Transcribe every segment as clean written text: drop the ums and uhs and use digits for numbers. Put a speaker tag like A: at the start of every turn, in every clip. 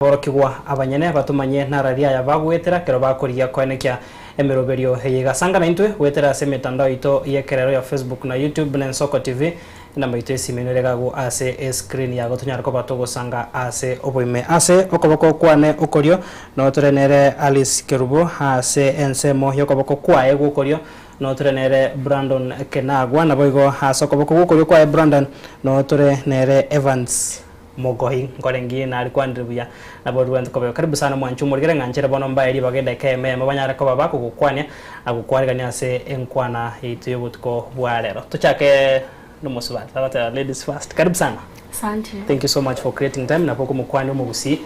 A: Aborokigwa abanyene batomanye nararia aya bagoetera ekero bakorigia koenekia emeroberio eye. Gasanga naintwe goetera ase emetandao yaito y'ekerero ya Facebook na YouTube na Ensoko TV. Enamba yaito y'esimi nere iga ase escreen yago tonyare koba togosanga ase oboime. Ase okoboko kwane okorio noo tore nere Alice Kerubo, ase ensemo y'okoboko kwaye gw'okorio noo tore nere Brandon Kenagwa, naboigo ase okoboko gw'okorio kwaye Brandon noo tore nere Evans Mogohi, nkore ngiye nari kwanire buya, nabo rwente kobeo. Karibu sana mwanche omorigere ng'a nchere bono mbae ribaga edakika eyemo eyemo banyare koba bakogokwania na gokwarigania ase enkwana yaito y'obotuko bwa rero. Tochake nomosubati, bagoteba ladies first. Karibu sana.
B: Asante.
A: Thank you so much for creating time nabo okomokwania omogusii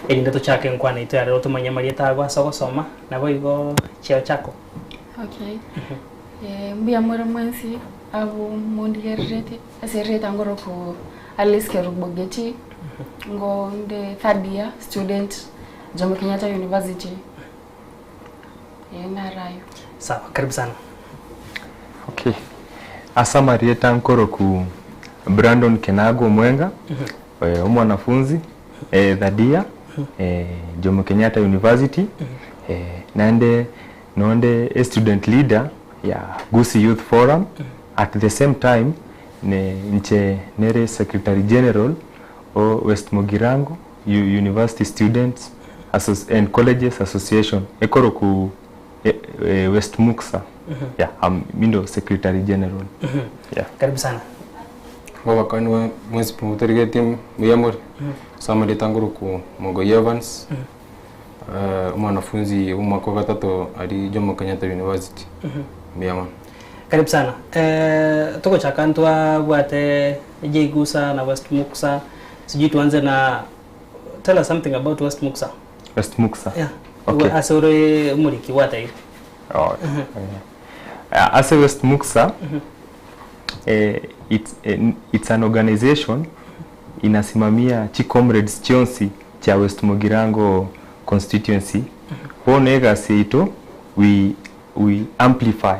A: erinde tochake enkwana yaito ya rero tomanye amarieta ago ase ogosoma naboigo chiao chako.
B: Okay. Eh, mbuya more mwensi abwo mondigereretie ase erieta ngoroku Alice Kerubo Geti, ngo nde third year student Jomo Kenyatta University. Eh, narayo.
A: Sawa, karibu sana.
C: Okay. Ase amarieta nkoroku Brandon Kenago Omwenga, eh, omwanafunzi eh, third year eh, Jomo Kenyatta University eh, naende nonde e student leader ya Gusii Youth Forum at the same time Ne inche nere Secretary General o West Mugirango University Students and Colleges Association ekoroku West Muksa yeah I'm mindo Secretary General yeah.
A: Karibu sana.
D: Ngobakani mwensi pi motorigetie mbuya more, ase amarieta ngoroku Mogoi Evans, omwanafunzi bw'omwaka o gatato aria Jomo Kenyatta University, mbuya mono.
A: Karibu sana. Eh, togochaka ntwabwate Jaigusa na West Muksa. Sijui tuanze na tell us something about West Muksa.
C: West Muksa.
A: Yeah.
C: Okay.
A: Ase ore omoriki gwataire.
C: Oh, eh. Ase West Muksa eh, it's, eh, it's an organization inasimamia chi comrades chionsi chia West Mugirango constituency. Bono egasi yaito we we amplify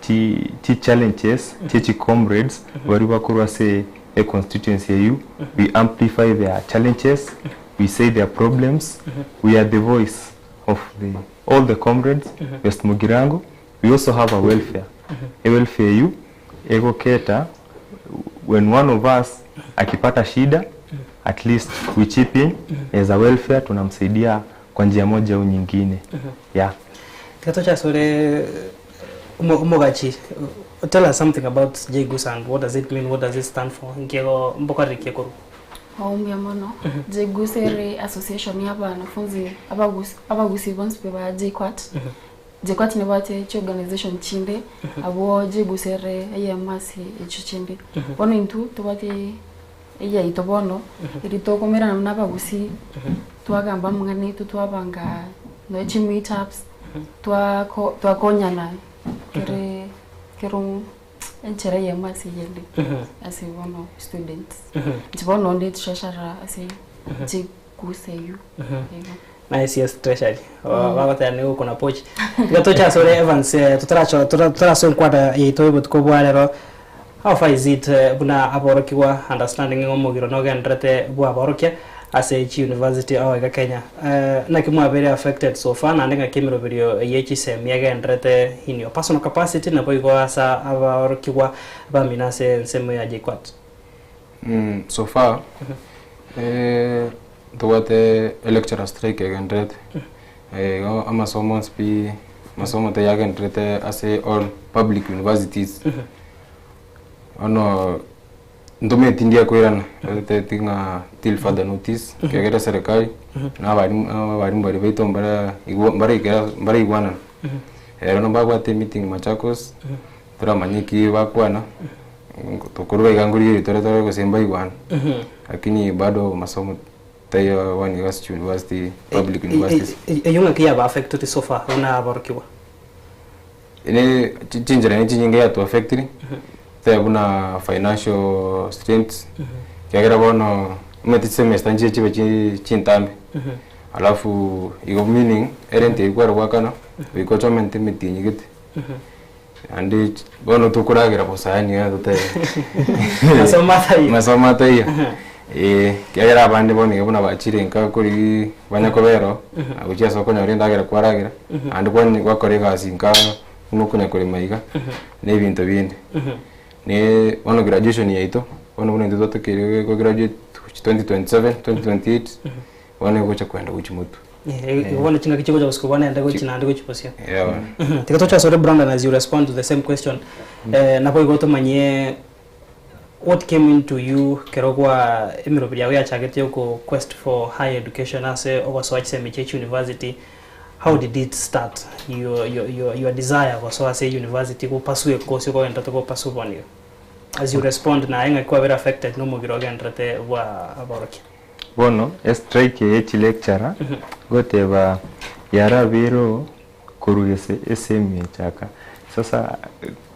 C: chi chi challenges chie chi comrades baria bakorwa ase e constituency eyio, we amplify their challenges, we say their problems, we are the voice of the all the comrades West Mugirango, we also have a welfare, e welfare eyio egoketa when one of us akipata shida at least we chip in as a welfare tunamsaidia kwa njia moja au nyingine yeah.
A: Tiga toche ase ore omogachi, tell us something about Jagusa and what does it mean, what does it stand for, inki ego mbokorere ki ekorwa?
B: Oo mbuya mono. Jagusa ere association ya abanafunzi abagusi abagusii bonsi pi ba JKUAT. JKUAT nebwate chiorganization chinde, abwo Jagusa ere eyemo ase echio chinde. Bono intwe tobwate eyaito bono, eri tokomerana buna abagusii, twagamba amang'ana aito twabanga nonya chi meet ups, twako twakonyana kere kero enchera eyemo ase eyende ase bono students. Inche bono onde treasurer ase chigusa eywo igo.
A: Naye CS Treasury bagoteba nigo okona pochi. Iga toche ase ore Evans totaracho totarasoa enkwada yaito y'obotuko bwa rero How far is it buna aborokigwa understanding ng'a omogiro nogenderete bwaborokia ase chi university ao iga Kenya? Naki mwabeire affected so far naende ng'aki emeroberio ye chisemi egenderete in your personal capacity naboigo ase aborokigwa bamino ase ensemo ya JKUAT?
D: So far ntobwate electurer strike egenderete igo amasomo onsi pi amasomo tayagenderete ase all public universities bono ntomanyeti ndi akoirana batotebeti ng'a till further notice ekiagera eserekari na abarimu abarimu baria baito mbara igwa mbaraikera mbaraigwanana. Ero nababwate emeeting Machakos, toramanye eki bakwana, tokorwa iga nkorigereria tore tore gose mbaigwane, lakini bado masomo Taiyo bono iga ase chiuniversity, public universities.
A: Eyio ng'aki yaba affectete so far buna aborokigwa?
D: Ere chinchera ne chinyinge yatu affectiri, tebe buna financial strains, ekiagera bono omanyete chisemester nchiche chibe chi chintambe, alafu igo meaning erent eywo kware goakana, goika ochomente emetienyi gete, naende bono tokoragera bosa yaani iga totebe
A: Masomo ataiyo.
D: masomo ataiyo. Eh, kiagera abande bono iga buna bachire nka kori banya kobera oo, gochia ase okonyora endagera kwaragera, naende kwanye gwakora egasi nka buna okonya korema iga, na ebinto binde. Ne bono graduation yaito, bono buna intwe twatokeire go graduate 2027, 2028, bono egocha koenda gochia motwe.
A: Igo bono chingaki chigocha gosika bono ende gochi naende gochi bosio.
D: Yeah bono.
A: Tiga toche asore Brandon as you respond to the same question. Nabo igo tomanyie what came into you kero gwa emeroberi yago yachagete oko quest for higher education ase ogosoa chisemi chia chiuniversity how did it start your, your, your, your desire gosoa ase university go pursue course okogenderete go pursue bono iga as you respond naye ng'aki kwabere affected na omobere ogenderete bwa aborokia.
C: Bono estrike ye chilecturer goteba yarabire oo korwa gese esemi echaka sasa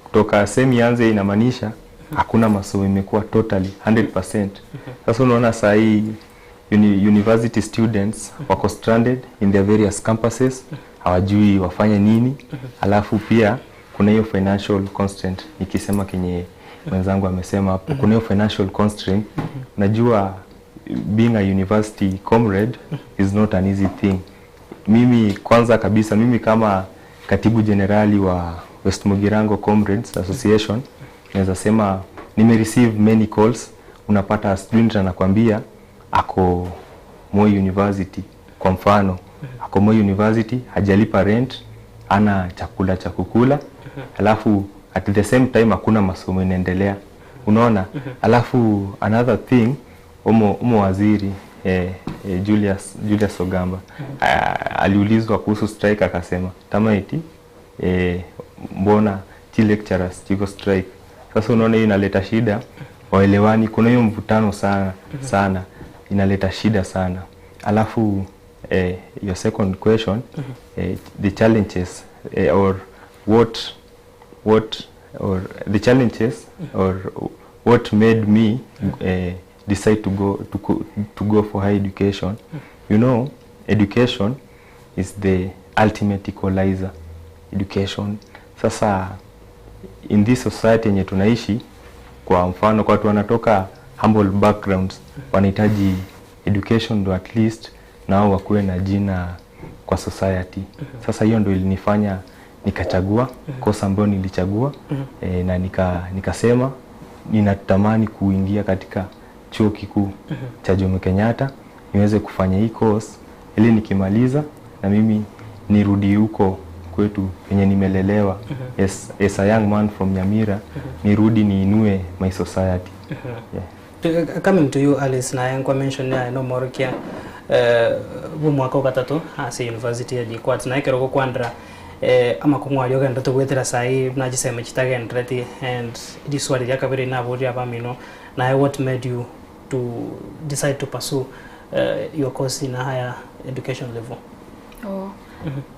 C: kutoka semi ianze inamaanisha hakuna masomo imekuwa totally 100%. Sasa unaona saa hii uni, university students wako stranded in their various campuses hawajui wafanye nini alafu pia kuna hiyo financial constraint nikisema kenye mwenzangu amesema hapo kuna hiyo financial constraint najua being a university comrade is not an easy thing mimi kwanza kabisa mimi kama katibu jenerali wa West Mugirango Comrades Association naweza sema nime receive many calls. Unapata student anakwambia ako Moi University kwa mfano, ako Moi University hajalipa rent, ana chakula cha kukula, alafu at the same time hakuna masomo inaendelea, unaona. Alafu another thing umo, umo waziri Julius, Julius Ogamba aliulizwa kuhusu strike akasema tamaiti mbona ti lecturers chiko strike. Sasa unaona hiyo inaleta shida, waelewani, kuna hiyo mvutano sana sana, inaleta shida sana. Alafu your second question the challenges or what what or the challenges or what made me decide to go to, to go for higher education. You know, education is the ultimate equalizer. Education sasa in this society yenye tunaishi, kwa mfano kwa watu wanatoka humble backgrounds wanahitaji education ndo at least nao wakuwe na jina kwa society. Sasa hiyo ndo ilinifanya nikachagua kosa ambayo nilichagua na nikasema ninatamani kuingia katika chuo kikuu cha Jomo Kenyatta niweze kufanya hii course ili nikimaliza na mimi nirudi huko kwetu penye nimelelewa as a young man from Nyamira nirudi niinue my society. Yeah.
A: Coming to you Alice naye nkwa mention ya no morokia bu mwaka gatatu ase university ya JKUAT naye kero gokwandra amakong'u aria ogenderete gwetera sai buna chisemo chitagendereti and riswali ria kabere naboria abamino naye what made you to decide to pursue your course in a higher education level?
B: Oh.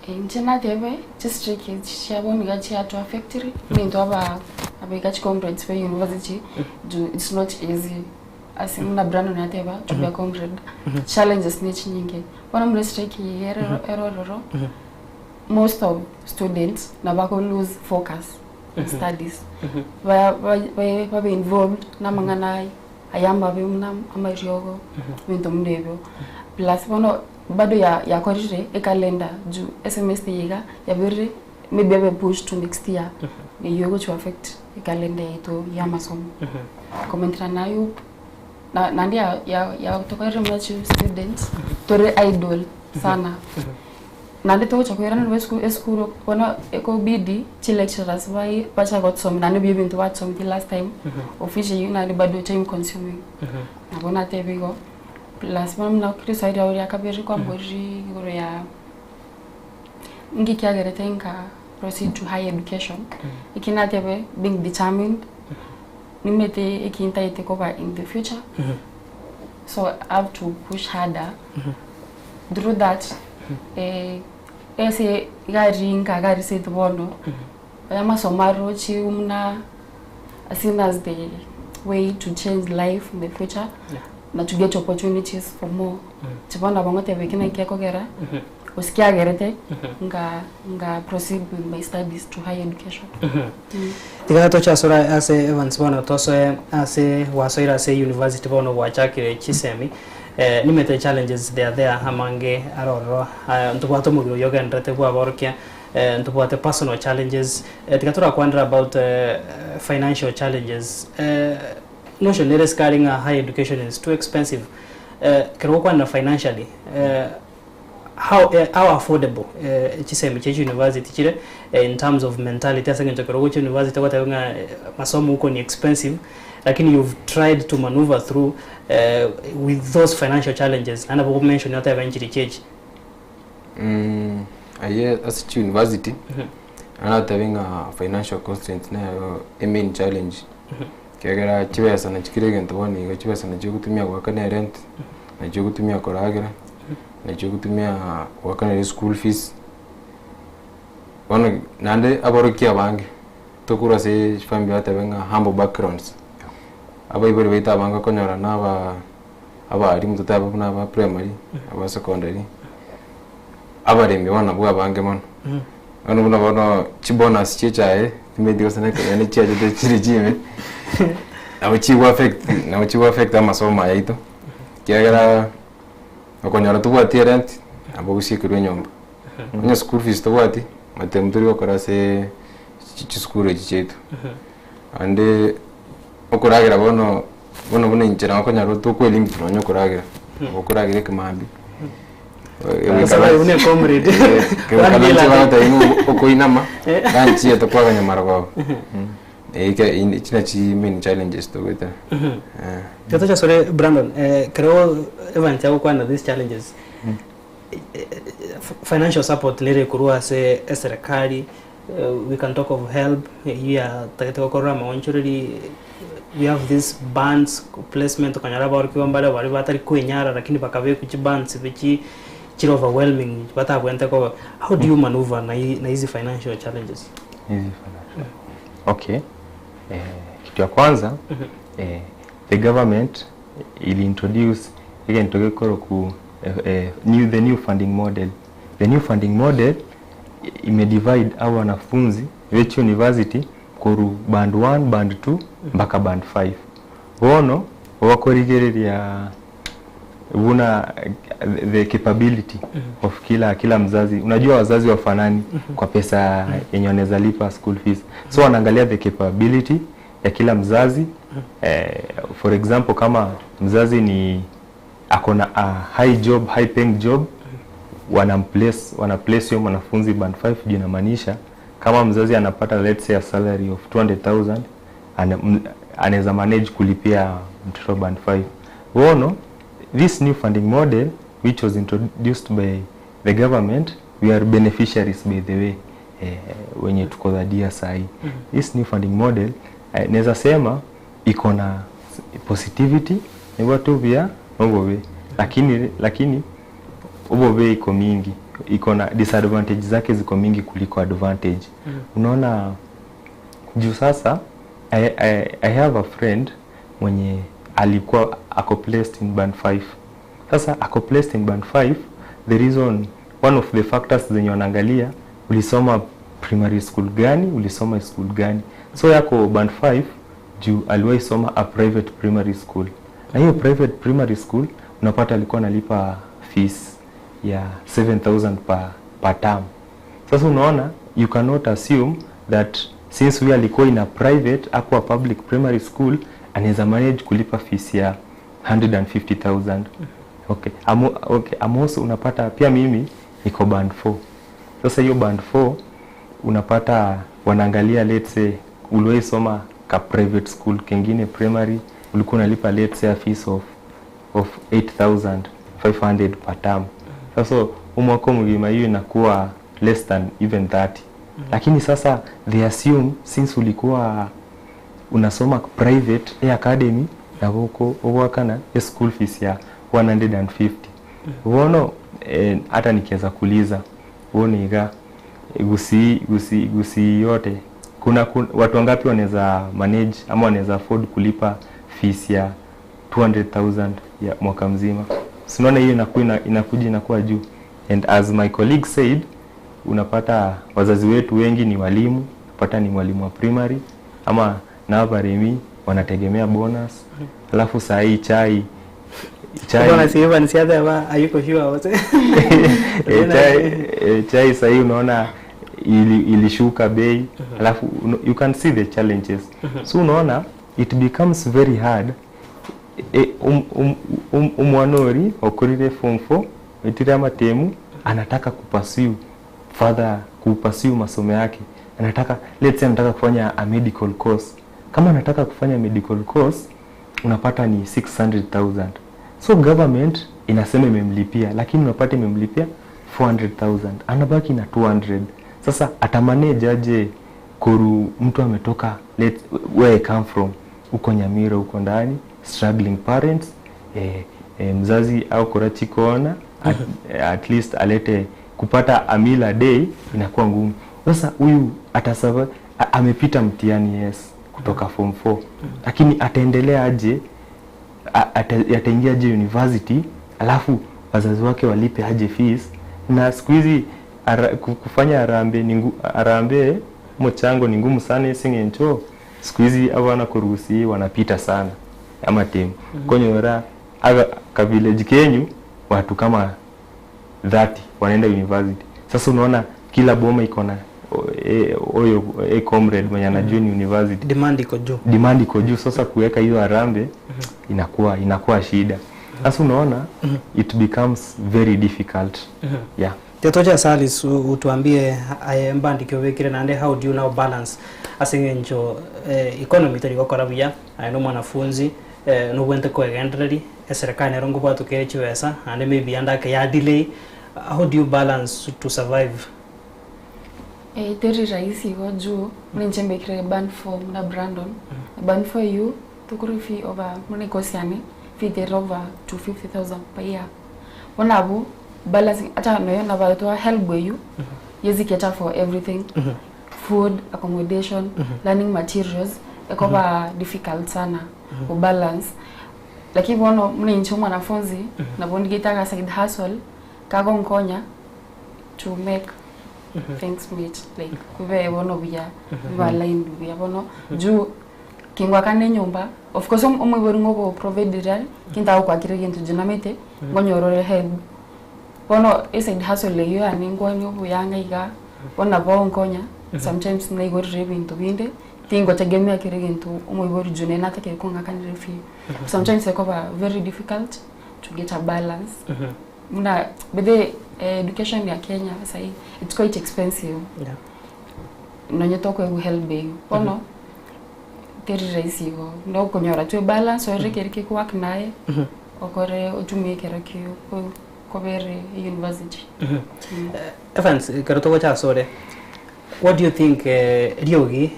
B: Inche natebe chistrike chiaboniga chiatu affectiri nintu aba abeka chicomrades be university ju it's not easy asi muna Brandon ateba to be a comrade challenges ni chinyingi bona muna strike erororo most of students na bako lose focus in studies babe involved namang'ana ayamba be muna amariogo bintu muna ebyo plus bono bado ya yakorire ekalenda ju sms yiga yabirire maybe abe push to next year niyo go to affect ekalenda yetu ya masomo komentera nayo na nandi ya ya, ya tokorire muna students tore idle sana nandi togocha kwirana eskuru bona ekobidi chi lecturers bai bacha gotsoma nandi byo bintu batsometi last time officially you nandi bado time consuming nabona tebigo plus bona mna kristo aria uria kabiri kwa mbori iguru ya ngikiagerete nka proceed to higher education ikinatebe being determined nimete ikintaite koba in the future so I have to push harder through that ese gari nka gari setu bono ya masomo arochi umna seen as the way to change life in the future na to get opportunities for more chibona bango tebe kina kiakogera Gose kiagerete nga nga proceed with my studies to higher education.
A: Tiga toche asore ase Evans bono tosoe ase gwasoire ase university bono gwachakire chisemi eh, nimete challenges they are there amange arororo eh, ntobwate omobere oyio ogenderete bwaborokia eh, ntobwate personal challenges eh, tiga torakwanera about eh, financial challenges eh, notion nere sikari ng'a higher education is too expensive eh, kero gokwanera financially eh, how, eh, how affordable eh, chisemi chia university chire eh, in terms of mentality ase eng'encho ekero ogochia university ogoteba ng'a eh, masomo huko ni expensive lakini you've tried to maneuver through eh, with those financial challenges naende nabo okomention otebe nchiri chiachi.
D: Mm, aye ase chiuniversity naratebe ng'a financial constraints nero emain challenge ekiagera chibesa nachi kera egento bono iga chibesa nachio ogotumia goakana erent, nachio ogotumia koragera, nachio ogotumia goakanera eschool fees, bono naende abarokia abange tokorwa ase chifamiri batebe ng'a humble backgrounds, abaibori baito abange okonyora na aba abalimu totabe buna aba primary, aba secondary, abaremi bono nabwo abange mono. Bono buna bono chibonus chia echae, timanyeti gose na ekeene chiachete chire chimbe, nabo chigo affect nabo chigo affect amasomo aya aito, ekiagera okonyora tobwati erent, nabo ogosiekerwa enyomba, onye school fees tobwati, matemu tori gokora aseee chisukuru echi chiaito. Naende okoragera bono bono buna inche nabo okonyora tokoelimit nonye okoragera, nabo okoragera ekemambia.
A: Gose buna ecomrade. One meal a day.
D: Okoinama lunch yaito kwaganya marogoba echi nachi main challenges togoetera.
A: Tiga toche asore Brandon, ekero Evans agokwana these challenges, financial support nere ekorwa ase eserekari, we can talk of help, eywo yatagete gokorora amaonchoreri, we have these bands placement okonyora abaorokigwa mbare baria batari kwenyara lakini bakabekwa chibands bichi chire overwhelming batabwenerete koba. How do you maneuver na hi na hizi financial challenges?
C: Hizi financial. Okay. Eh, kitu ya kwanza eh, the government ili introduce egento gekoroku eh, eh, new, the new funding model. The new funding model ime divide aba wanafunzi bechi university korwa band 1, band 2 mpaka band 5. Bono obakorigereria buna the capability of kila kila mzazi. Unajua wazazi wafanani kwa pesa yenye wanaweza lipa school fees, so wanaangalia the capability ya kila mzazi. Eh, for example kama mzazi ni akona a high job, high paying job, wanamplace wanaplace huyo mwanafunzi band 5 juu inamaanisha kama mzazi anapata let's say a salary of 200,000 anaweza manage kulipia mtoto band 5. Bono this new funding model which was introduced by the government, we are beneficiaries by the way, eh, wenye tuko dhadia sahi. This new funding model eh, naweza sema iko na positivity nibwo tu bia nobobe, lakini lakini ubobe iko mingi, iko na disadvantage zake ziko mingi kuliko advantage. Unaona juu sasa I have a friend mwenye alikuwa ako placed in band 5. Sasa ako placed in band 5, the reason one of the factors zenye wanaangalia ulisoma primary school gani, ulisoma school gani. So yako band 5 juu aliwahi soma a private primary school, na hiyo private primary school unapata alikuwa analipa fees ya 7000 per term. Sasa unaona you cannot assume that since huyu alikuwa in a private akuwa public primary school anaweza manage kulipa fees ya 150,000. Okay. Okay, Amos unapata pia mimi niko band 4. Sasa hiyo band 4 unapata wanaangalia let's say uliwahi soma ka private school kengine primary ulikuwa unalipa let's say a fees of 8500 per term. Sasa umwaka mzima hiyo inakuwa less than even 30. Lakini sasa they assume since ulikuwa unasoma private e academy na huko ogwakana e school fees ya 150. Bono eh, hata nikiweza kuuliza uone iga gusi gusi gusi yote kuna watu wangapi wanaweza manage ama wanaweza afford kulipa fees ya 200,000 ya mwaka mzima? Si unaona hiyo inakuwa inakuja inakuwa juu. And as my colleague said, unapata wazazi wetu wengi ni walimu, unapata ni mwalimu wa primary ama na abaremi wanategemea bonus. Alafu saa hii chai chai
A: Bwana si Evans yatheba ayuko sure wose.
C: Chai, chai sahii unaona ilishuka bei, alafu you can see the challenges. So unaona it becomes very hard. Umwanori okorire form 4 etire amatemu, anataka kupursue further, kupursue masomo yake, anataka, let's say anataka kufanya a medical course. Kama anataka kufanya medical course, unapata ni 600,000. So government inasema imemlipia, lakini unapata imemlipia 400,000, anabaki na 200. Sasa atamanage aje kuru mtu ametoka, let where I come from, huko Nyamira huko ndani, struggling parents, mzazi au korachikoona at least alete kupata a meal a day inakuwa ngumu. Sasa huyu atasava, amepita mtihani, yes, kutoka form 4, lakini ataendelea aje, ataingia aje university, alafu wazazi wake walipe aje fees? Na siku hizi kufanya harambee ni harambee mchango ni ngumu sana eseng'encho siku hizi abana kuruhusi wanapita sana ama timu konyora aga ka village kenyu watu kama 30 wanaenda university. Sasa unaona kila boma iko na oyo comrade mwenye anajua ni university.
A: Demand iko juu.
C: Demand iko juu. Sasa kuweka hiyo harambee inakuwa shida. Sasa unaona it becomes very difficult. Yeah.
A: Tetoja Salis, utuambie aye mbandikio wikire nande, how do you now balance aseng'encho economy tari gokora buya, aye no mwanafunzi, nobwente kwegendereri eserikali nero ngobwatukere chibesa ande maybe andake ya delay, how do you balance to survive?
B: Teri rahisi igo juu muna nchembekire band 4 muna Brandon. Band 4 yu tukuri fee over muna ikosiani fee teri over 250,000 per year. Bonabu balancing ata noyo na ba help you yezi cater for everything. Food, accommodation, learning materials ekoba difficult sana ku balance. Lakini bono muna incho mwanafunzi na bondigitaga side hustle kago nkonya to make things meet, like kube bono bia biba line bia bono juu kingwa kane nyumba, of course omwibori ngoko provide real kinta kwa kire kintu jinamete ngonyorore help bono e side hustle leyo ani ngwanyo buyanga iga bona bonkonya sometimes naigorire bintu binde tingo tegemea kire kintu omwibori june natake konga kanire fee. Sometimes ekoba very difficult to get a balance. Muna but the education ya Kenya sahi it's quite expensive. Nonye toko eku help beyo bono teri rahisi igo no konyora tu balance ore kere ke work naye okore otumie kere ki kobere university.
A: Evans, kero togocha sore, what do you think riogi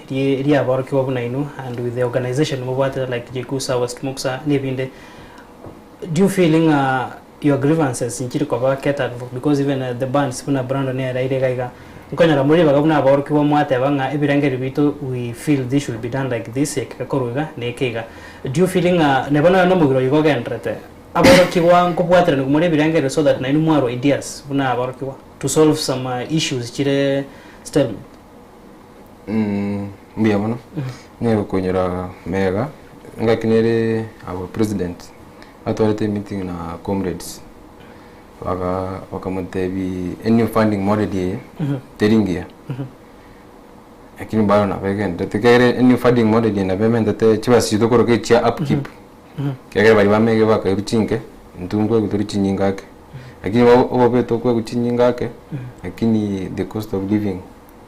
A: ria borokigwa buna inu and with the organization mubwate like Jekusa, West Muksa nibinde, do you feeling your grievances nchiri koba catered for? Because even the bands buna Brandon ne raire gaiga nkonyora muri baga buna borokigwa mwateba ng'a ebirengeri bitu we feel this should be done like this ekekakorwiga nekeiga, do you feeling nebona no mugiro igo gendrete aborokigwa nkobwatera muri ebirengeri so that nainu mwaro ideas buna aborokigwa to solve some issues chire stalemate?
D: Mbuya mono nero konyora mega ngakinere our president atwarete meeting na comrades waka wakamutebi a new funding model ye teringia, lakini bado na begende tekere a new funding model ye na bemende te chibasi chitokoro ke chia upkeep kegere bari bamege bakairuchinke ntungwe gutori chinyingake, lakini obo tokwe guchinyingake, lakini the cost of living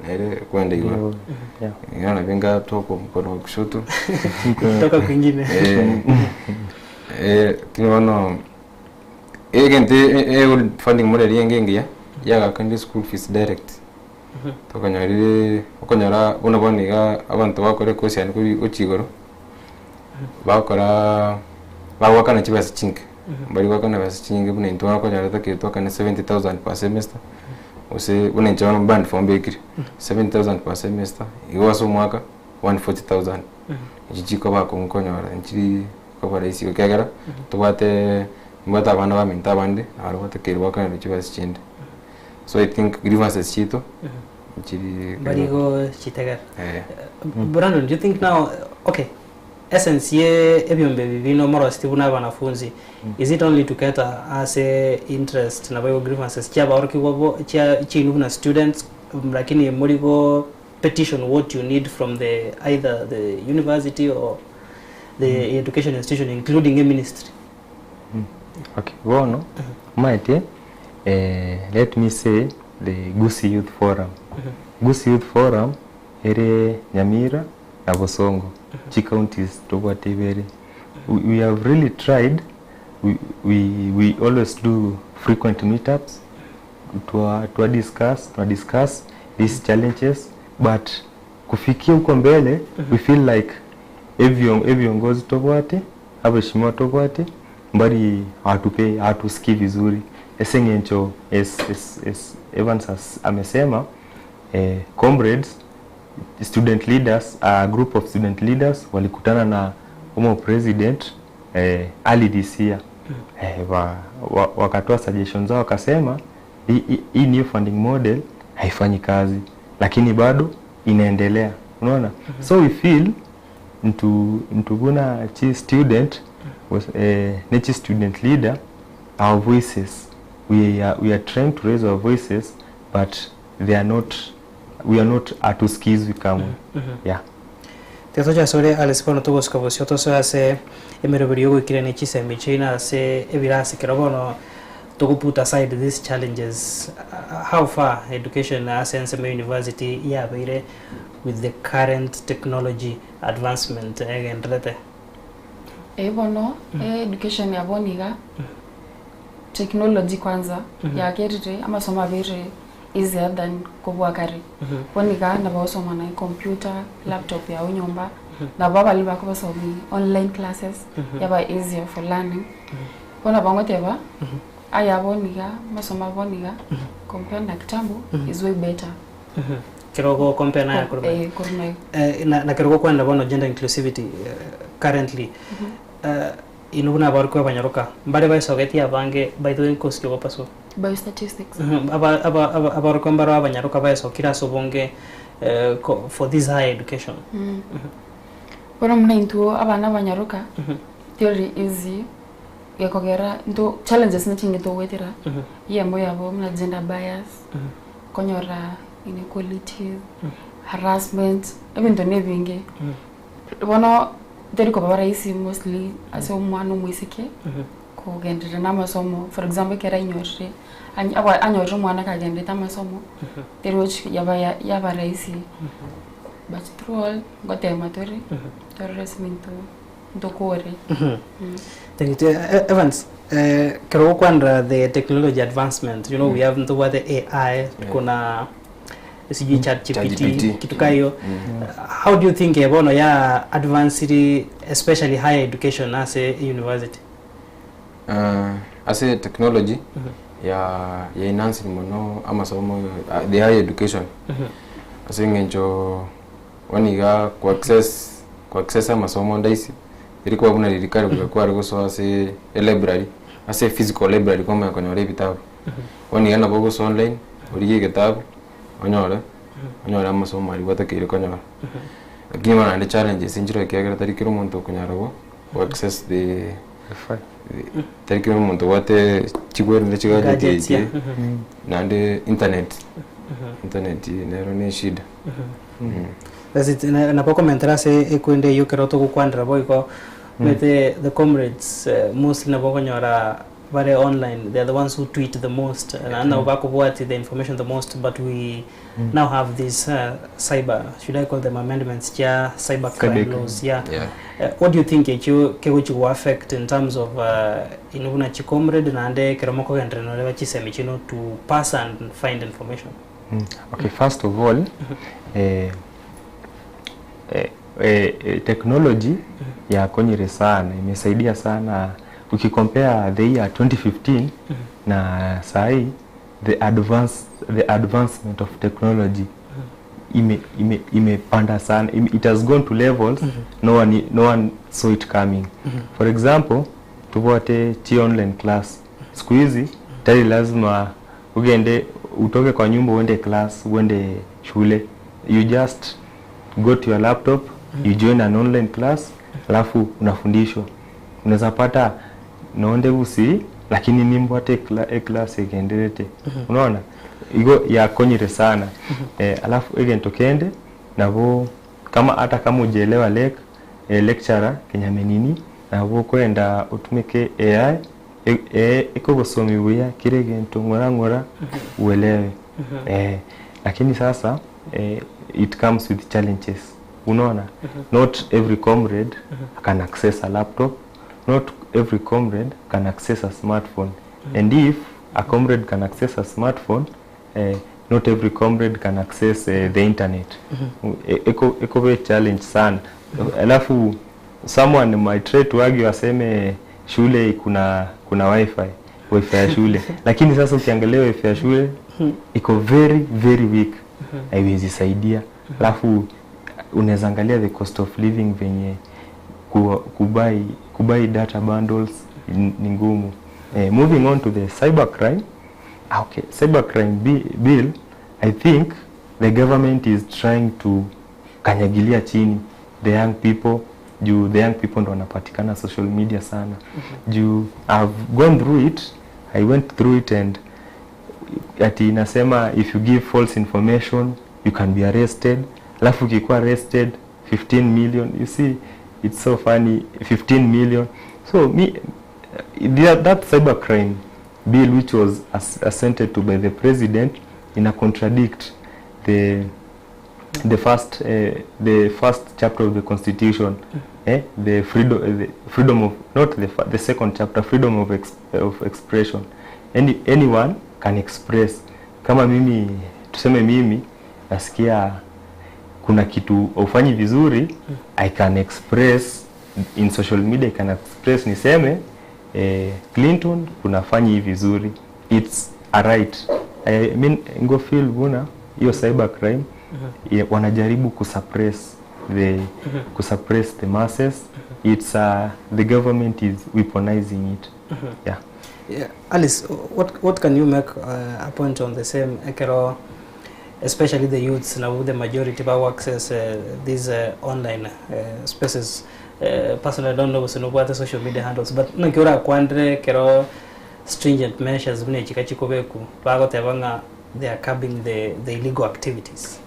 D: naire kwenda igoro. Ngana benga toko mkono wa kushoto
A: kutoka kwingine.
D: Kinono egente e funding model yengengia yaga kandi school fees direct tokanyarire okonyora buno boniga abantu bakore kosi yani kuri ochigoro bakora bagwakana chibesa chinke bari gwakana besa chinke buna intwana okonyora taketwakane 70,000 per semester ose buna inchano band form bekiri 70,000 per semester igo ase omwaka 140,000 echi chikoba nkonyora nchiri koba rahisi kegera tobwate mbwate abana baminto abande nabo batekeire gwakanera chibesa chinde. So I think grievances chiaito nchiri
A: Mbari gochitegera.
D: Eh.
A: Brandon, do you think now, okay, essence ye ebiombe ebi bino moroseti buna abanafunzi, is it only to cater ase interest nabo igo grievances chia abaorokigwa bo chia chiaino buna students, lakini mori go petition what you need from the either the university or the education institution including e ministry?
C: Okay, bono omanyete let me say the Gusii Youth Forum. Gusii Youth Forum ere Nyamira na Bosongo, chicounties tobwate ibere. We have really tried, we always do frequent meetups, twa twa discuss, twa discuss these challenges but kufikia huko mbele we feel like ebiongozi tobwate abaheshimiwa tobwate mbari hawatupe hawatusikii vizuri ase eng'encho as, as, as Evans as amesema comrades student leaders a group of student leaders walikutana na umo president early this year wakatoa suggestions zao wakasema hii new funding model haifanyi kazi lakini bado inaendelea unaona. So we feel ntubuna chi student was nechi student leader our voices we are trying to raise our voices but they are not we are not atusikizwi kamwe. Yeah.
A: Tiga toche Alice bono togosika bosio tosoe ase emeroberi yogoikirania chisemi chiaino ase ebirasi kero bono togo put aside these challenges, how far education ase ensemo university yabeire with the current technology advancement egenderete?
B: Bono education ya bono iga technology kwanza yakerire amasomo abeire easier than kobua kare. Bono iga nabo ogosoma na ecomputer, laptop yago nyomba, nabo abalimu bakobasomi online classes yaba easier for learning. Bono nabo ngoteba aya bono iga amasomo a bono iga compare na kitambo is way better.
A: Kero go compare na korwa
B: Korwa igo.
A: Na kero gokwenda bono gender inclusivity currently ino buna abarokwa abanyaroka mbare baisogetie abange by the way nkosiki gopaswa
B: Biostatistics.
A: Abarokwa mbaro abanyaroka baesokire ase obonge for this higher education.
B: Bono muna intwe abana abanyaroka theory easy gekogera into challenges nachinge togwetera yemo yabo muna gender bias, konyora inequalities, harassment, ebinto na ebinge. Bono teri koba rahisi mostly ase omwana omoiseke kogenderera na amasomo. For example, ekero ainyorire anyorire omwana kagenderete amasomo teri gochi yaba yaba rahisi, but through all ngotema tore torore ase ebinto ntokore.
A: Thank you. Evans, kero gokwanera the technology advancement, we have ntobwate AI, kuna sijui chat GPT,
D: ChatGPT.
A: Kitu ka hiyo. How do you think ebono ya advanced especially higher education as a university?
D: Ase technology ya enhance mono amasomo the higher education ase eng'encho bono ku access amasomo ndaisi eri kuba buna riri kare kware gosoa ase elibrary ase physical library kwamanya konyora ebitabu. Bono iga nabo ogosoa online origie egetabu onyore amasomo aria gwatakeire konyora, lakini bono naende challenges nchire ekiagera tari kera omonto okonyara go access the tari kera omonto obwate chigwerende chigadget
A: Gadgets,
D: echi naende internet nero ne eshida.
A: That's it. Nabo komentera ase ekwende eywo ekero togokwanera boigo mete the comrades mostly nabo okonyora bare online, they are the ones who tweet the most and nabo bakobwati the information the most, but we now have this cyber, should I call them amendments chia cyber crime
C: Cyber
A: laws, yeah.
D: Yeah.
A: What do you think ekyo kegochi go affect in terms of ino buna chicomrade naende ekero mokogenderera noreba chisemi chino to pass and find information?
C: Okay, first of all, technology yakonyire sana, imesaidia sana. Ukicompare the year 2015 na sahi, the advancement of technology imepanda sana. It has gone to levels no one saw it coming. For example, tubwate chi online class siku hizi tari lazima ugende utoke kwa nyumba uende class, uende shule, you just go to your laptop, you join an online class, alafu unafundishwa. Unaweza pata nonde busi lakini nimbwate class egenderete. Unaona, igo yakonyire sana. Alafu egento kende nabo kama hata kama ujielewa lecturer kenyamenini nabo kwenda utumike AI ikogosomi buya kire gento ng'ora ng'ora uelewe. Lakini sasa it comes with challenges. Unaona, not every comrade can access a laptop, not every comrade can access a smartphone. And if a comrade can access a smartphone, not every comrade can access the internet. Iko challenge sana. Alafu someone might try to argue aseme shule kuna wifi ya shule. Lakini sasa ukiangalia wifi ya shule iko very very weak. Haiwezi saidia. Alafu unaweza angalia the cost of living venye kubuy data bundles ni ngumu. Moving on to the cybercrime. Okay, cybercrime bill, I think the government is trying to kanyagilia chini the young people. Juu the young people ndo wanapatikana social media sana. Juu I've gone through it, I went through it, and ati inasema if you give false information you can be arrested. Alafu ukikuwa arrested 15 million. You see, it's so funny, 15 million. So me, that cybercrime bill which was assented to by the president ina contradict the first chapter of the constitution, the freedom of, not the second chapter, freedom of expression. Anyone can express. Kama mimi, tuseme mimi nasikia kuna kitu ufanyi vizuri, I can express in social media, I can express niseme Clinton kunafanyi hivi vizuri. It's a right. I mean, ngo feel buna hiyo cyber crime wanajaribu kusuppress the masses. It's the government is weaponizing it. Yeah.
A: Yeah. Alice, what can you make a point on the same ekero, especially the youths now, the majority of access these online spaces? Personally, I don't know what the social media handles, but nakiora kwandre kero stringent measures bune chikachikobeku bagotebanga they are curbing the illegal activities.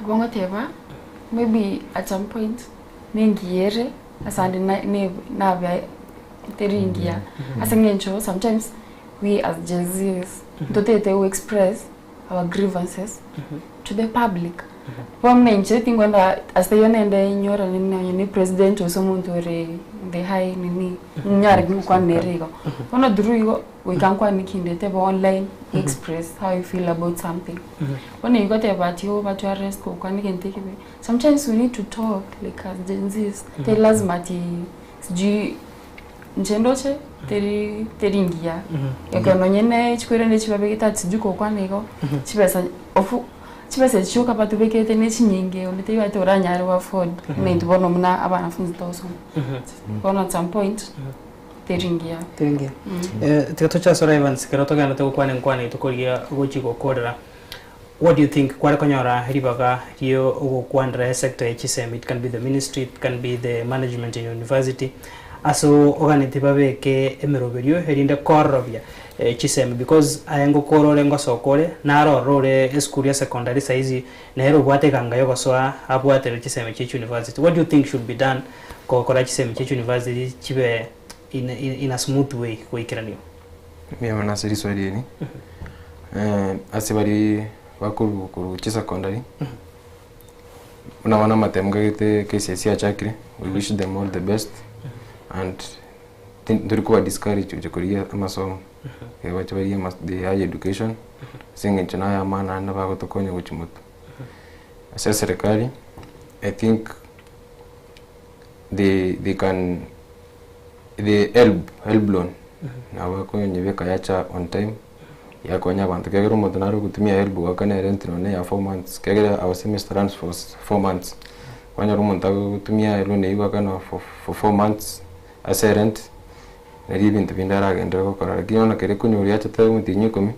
B: Bongoteba maybe at some point ningiere asande ne na teringia asengencho. Sometimes we as Gen Zs totete we express our grievances to the public. Wamenche tingwenda aseyonende inyora nini ni president osomuntu ore the high nini nyara kwa neriko ono duru we can kwa nikindete ba online express how you feel about something. When you got about you about to arrest ko kwa nikinteke. Sometimes we need to talk like as Gen Zs. Te lazima ti sijui njendoche teri teringia yakano nyene chikwere chibabeketa sijui ko kwa niko chibesa ofu chibesa chiuka patubekete nechinyinge onete yate oranyare wa afford ne ndibona mna abanafunzi toso bona at some point teringia
A: teringia. Tikatocha sora Evans kero togana tokwane nkwane tukoria gochi gokorera. What do you think kware konyora ribaga rio ogokwandra sector ya chisem? It can be the ministry, it can be the management in university. Aso oganete babeke emeroberio erinde korobia chisem, because ayengo korore ngosokore narorore eschool ya secondary saizi nero bwate kanga yogosoa abwate chisem chi university. What do you think should be done kokora chisem chi university chibe in a smooth way kuikiranio?
D: Mimi nasiri swali ni asibari bakuru kuru chi secondary unaona matemu gete KCSE achakire. We wish them all the best and tulikuwa discourage uchukulia amasomo wacha bari the higher education singe chana ya maana na bagotokonya guchimutu asa serikali. I think they can the help loan na bakonye beka yacha on time yakonya abantu kegera omuntu nari gutumia help wakana rent none ya 4 months kegera our semester runs for 4 months kwanya omuntu agutumia loan eyi wakana for 4 months ase rent nari ibintu bindi aragendera gukora lakini ona kere kunyuria achate mutinyi ikumi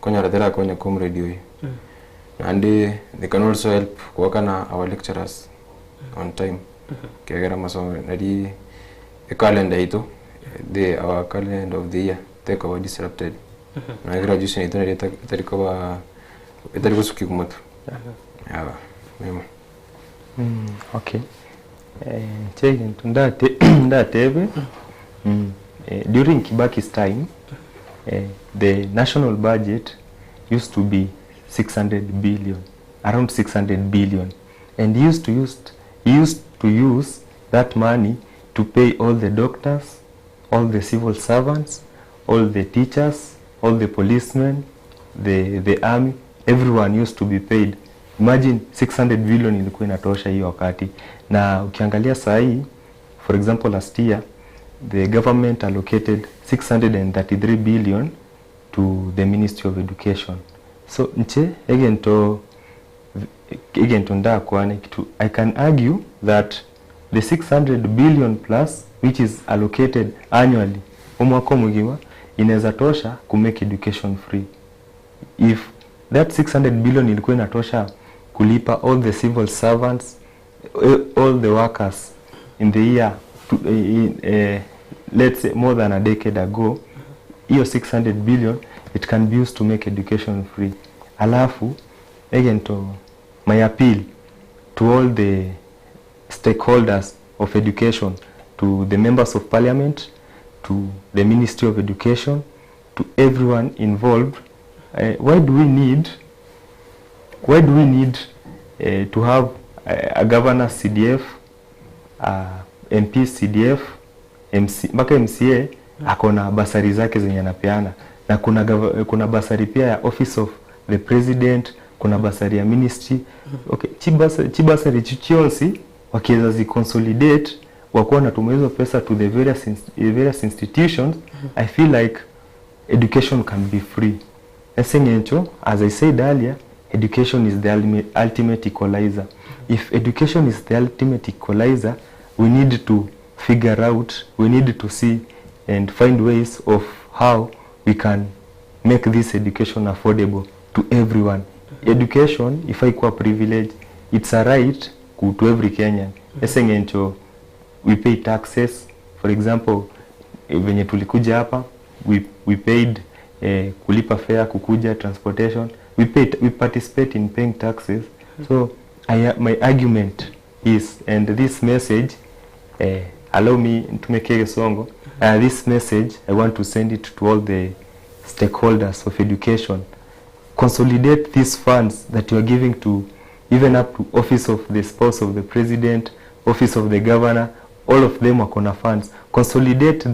D: Konyora terakonya comrade oyo. Naende they can also help goakana our lecturers on time, ekiagera amasomo nari ecalendar yaito, the our calendar of the year tekoba disrupted. Nonya graduation yaito nari etari koba etari gosukigwa motwe. Yaba, memo.
C: Okay, inche egento ndate ndatebe, during Kibaki's time, the national budget used to be 600 billion, around 600 billion, and he used to used he used to use that money to pay all the doctors, all the civil servants, all the teachers, all the policemen, the, the army, everyone used to be paid. Imagine 600 billion ilikuwa inatosha hiyo wakati, na ukiangalia saa hii, for example last year the government allocated 633 billion to the Ministry of Education. So nche egento egento ndakwane kitu I can argue that the 600 billion plus which is allocated annually omwaka omogima inaweza tosha ku make education free. If that 600 billion ilikuwa inatosha kulipa all the civil servants, all the workers in the year to, in, let's say more than a decade ago, hiyo 600 billion it can be used to make education free. Alafu egento my appeal to all the stakeholders of education, to the members of parliament, to the Ministry of Education, to everyone involved, why do we need to have a governor CDF, MP CDF, MC, mpaka MCA ako na bursary zake zenye anapeana na kuna bursary pia ya office of the president, kuna bursary ya ministry. Okay, chibursary chionsi wakiweza ziconsolidate wakuwa wanatumia hizo pesa to the various institutions, I feel like education can be free. Eseng'encho, as I said earlier, education is the ultimate equalizer. If education is the ultimate equalizer, we need to figure out, we need to see and find ways of how we can make this education affordable to everyone. Education, if I kuwa privilege, it's a right to every Kenyan. Eseng'encho, we pay taxes. For example, venye tulikuja hapa, we paid kulipa fare, kukuja, transportation. We participate in paying taxes. So my argument is, and this message, allow me to make a song. This message, I want to send it to all the stakeholders of education. Consolidate these funds that you are giving to even up to office of the spouse of the president, office of the governor, all of them wako na funds. Consolidate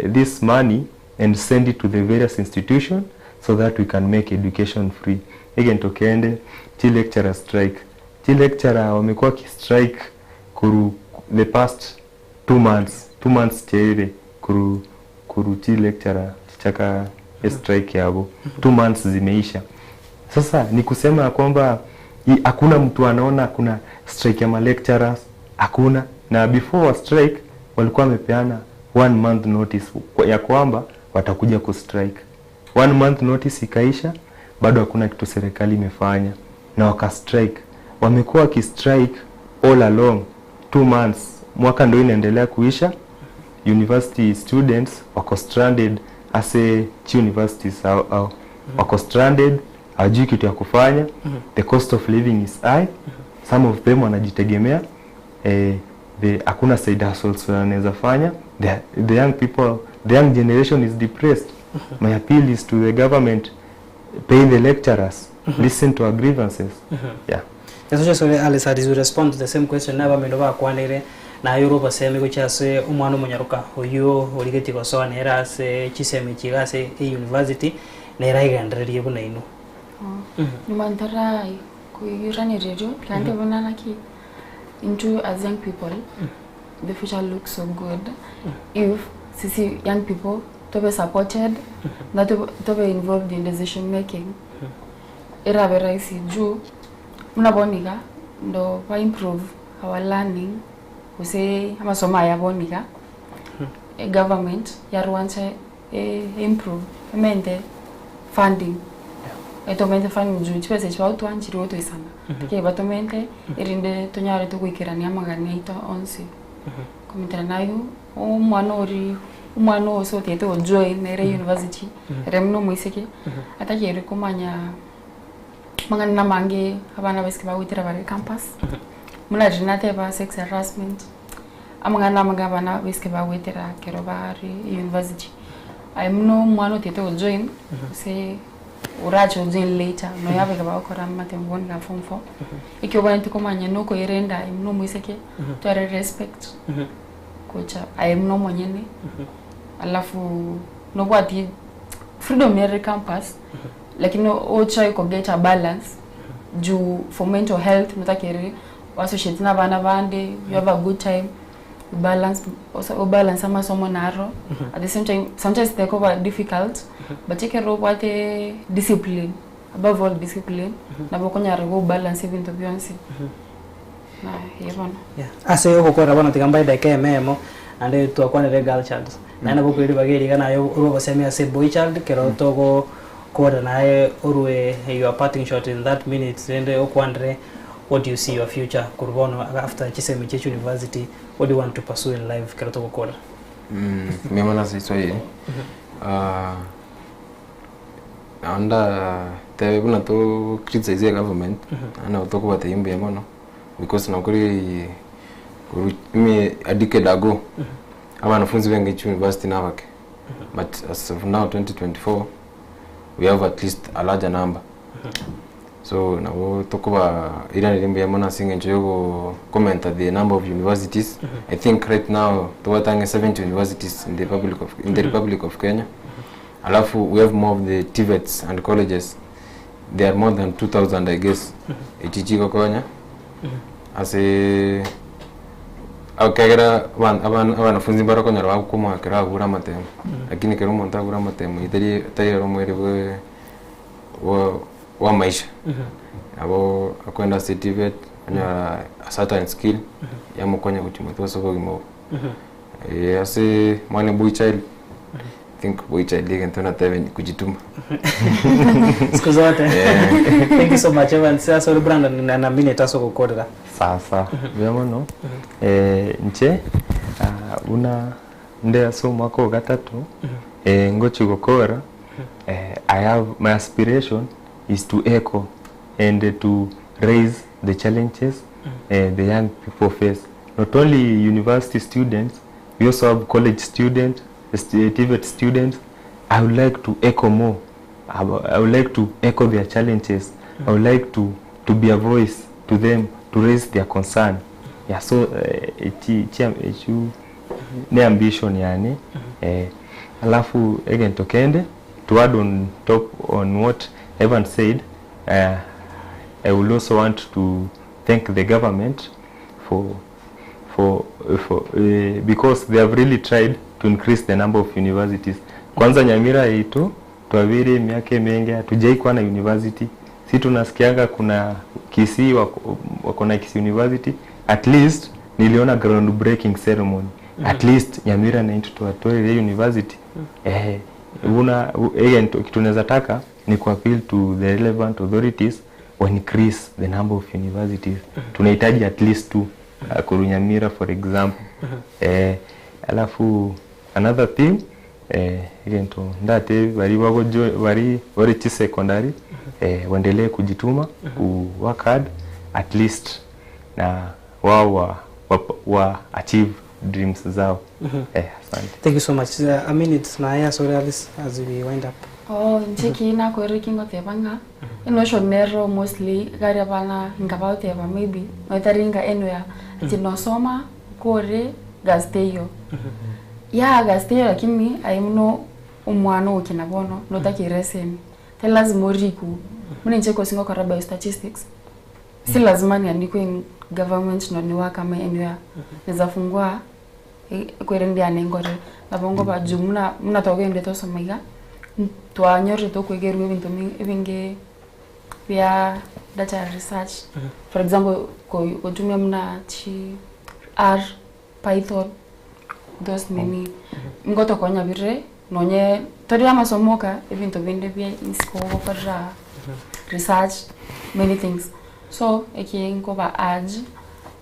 C: this money and send it to the various institutions so that we can make education free. Again, tokende chi lecturer strike. Chi lecturer wamekuwa kistrike kuru the past 2 months, 2 months chere kuru chi lecturer chichaka strike yabo 2 months zimeisha. Sasa ni kusema ya kwamba hakuna mtu anaona kuna strike ya ma lecturers, hakuna. Na before wa strike walikuwa wamepeana one month notice ya kwamba watakuja ku strike. One month notice ikaisha, bado hakuna kitu serikali imefanya na waka strike. Wamekuwa wakistrike all along 2 months, mwaka ndio inaendelea kuisha. University students wako stranded ase chi universities au wako stranded, hawajui kitu ya kufanya. The cost of living is high, some of them wanajitegemea, hakuna side hustles wanaweza fanya. The young people, the young generation is depressed. My appeal is to the government: pay the lecturers, listen to our grievances, yeah.
A: Yeso sore Alice, as you respond to the same question, naba mendo bakwanire nayo robo semi gochase omwana omonyaruka oyo origeti gosoa nera ase chisemi chiga ase e university nera igendererie buna ino.
B: Nyuma ntara kuiranererio kandi bona naki into as young people the future looks so good if sisi young people tobe supported na tobe involved in decision making, irabe rahisi juu mnabonika ndo ba improve our learning use amasomo aya bonika, government yarwanche. Improve emente funding, etomente funding juu chibesa echi bagotwaa nchiri gotoisana, lakini batomente erinde tonyare togoikerania amagani aito onsi. Komentera naye omwana oria omwana ose otagete gojoin nere university, ere buna omoiseke, atakeire komanya amang'ana amange abana abaiseke bagoetera bare campus, buna riria nateba sex harassment. Amang'ana amange abana abaiseke bagoetera ekero bare university. Aye buna omwana otagete gojoin gose orache ojoin later nonya abake bagokora amatemo bono iga form four, ekio obwenerete komanya na okoerenda aye buna omoiseke, otware respect gocha aye buna omonyene, alafu nobwati freedom ere campus lakini otry ko get a balance juu for mental health notakeri oassociate na abana bande, you have a good time, you balance obalance amasomo naro at the same time. Sometimes tekoba difficult, but ekero obwate discipline, above all discipline, nabo okonyara gobalance ebinto bionsi na eye bono.
A: Yeah. Ase ogokora bono tiga mbae edakika emo emo naende twakwanire girl child naende nabo okoira ribaga eri iga naye orwe obosemia ase boy child kero togokora naye orwe your parting shot in that minute rende okwanere what do you see your future korwa bono after chisemi chia university, what do you want to pursue in life kero togokora?
D: Mbuya mono ase Kiswahili. Ah, nabo ndatebe buna to criticize government, naende nabo tokobatebia mbuya mono because nokori korwa ime a decade ago abanafunzi benge chiuniversity nabake, but as of now 2024 we have at least a larger number. So nabo tokoba iraneria mbuya mono ase eng'encho yogo commenta the number of universities. I think right now tobwate ang'e 70 universities in the Republic of Kenya. Alafu we have more of the TVETs and colleges. They are more than 2000, I guess. Echi chigokonya ase ekegera abanafunzi mbarokonyora bagokomoa ekero agure amatemo, lakini ekero omonto agure amatemo tari tari ere omweri bwe wa maisha. Nabo akoenda ase TVET onyora a certain skill yamokonya gochia motwe ase obogima obo. Ase mwane boy child, I think boy child egento natebe ni kujituma.
A: Siku zote. Thank you so much, Evans. Ase ore Brandon na minute ase ogokorera.
C: Sasa mbuya mono. Inche buna nde ase omwaka o gatatu ngochi gokora, I have my aspiration is to echo and to raise the challenges the young people face. Not only university students, we also have college students, TVET students. I would like to echo more. I would like to echo their challenges. I would like to be a voice to them, to raise their concern. Yeah, so echi ne ambition yani. Alafu egento kende to add on top on what Evan said, I will also want to thank the government for because they have really tried to increase the number of universities. Kwanza Nyamira yetu twaviri miaka mingi hatujai kuwa na university. Si tunasikianga kuna Kisii wako na Kisii University. At least niliona ground breaking ceremony. At least Nyamira na into tuwatoe university. Una again kitu tunaweza taka ni ku appeal to the relevant authorities wa increase the number of universities. Tunahitaji at least two kuru Nyamira, for example. Alafu another thing, again to ndate bari bagojo bari bari chi secondary, waendelee kujituma, ku work hard, at least na wao wa achieve dreams zao. Asante.
A: Thank you so much. A minute na ya sorry Alice as we wind up.
B: Oh, nche nakwere kingoteba ng'a enotion nero mostly gari bana ngabagoteba maybe noitaringa anywhere ati nosoma kore gasteyo ya gasteyo, lakini ai muno omwana okina bono notakire semi te lazima oriku muna nche kosingo kora biostatistics, si lazima niandikwe in government no ni work ama anywhere neza fungua kwere ndiane nabongo baju muna muna twagende tosoma iga twanyorire tokwegerwa ebinto ebinge bya data research, for example kutumia muna chi R, Python, those nini ngotokonya bire. Nonye tori amasomo oka, ebinto binde bia isiko ogokorera research, many things. So eki nkoba urge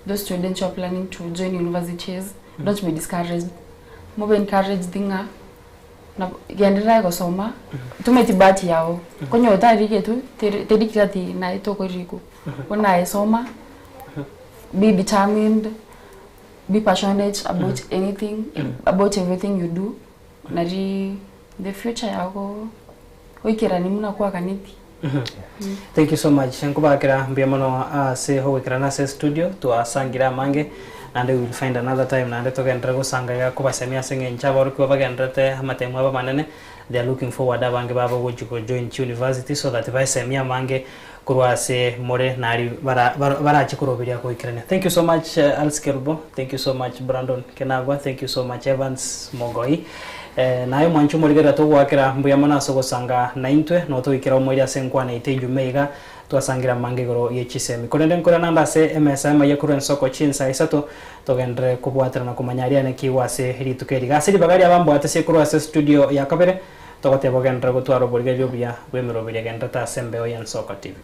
B: those students who are planning to join universities, don't be discouraged, mobe encouraged ng'a nabo genderera gosoma, tumeti bahati yago, konya otarigetwe teri terikire ati naye tokorikwa, bono aye soma, be determined, be passionate about anything, about everything you do, nari the future yago oikerani buna kwaganeti.
A: Thank you so much. Nkobakera mbuya mono ase ogoikerana ase studio twasangire amange naende we will find another time naende togenderere gosanga iga kobasemia ase eng'encho aborokigwa bagendererete amatemo abo amanene they are looking forward abange babo gochi go join chiuniversity so that baesemie amange korwa ase more nari bara barache koroberia goikerania. Thank you so much Alice Kerubo, thank you so much Brandon Kenagwa, thank you so much Evans Mogoi. Naye omwanchi omorigereria togoakera mbuya mono ase ogosanga naintwe, nabo togoikera omoerio ase enkwana yaito ejumaa iga, twasangira amange igoro ye chisemi. Korende nkore naende ase emesa y'amaiga korwa ensoko chinsa isato, togenderere kobwaterana komanya aria naki igwa ase rituko eri. Iga ase ribaga ria bambwatese korwa ase studio ya kabere, togoteba ogenderere gotwara oborigereria obuya bw'emeroberio egendererete ase embeo y'Ensoko TV.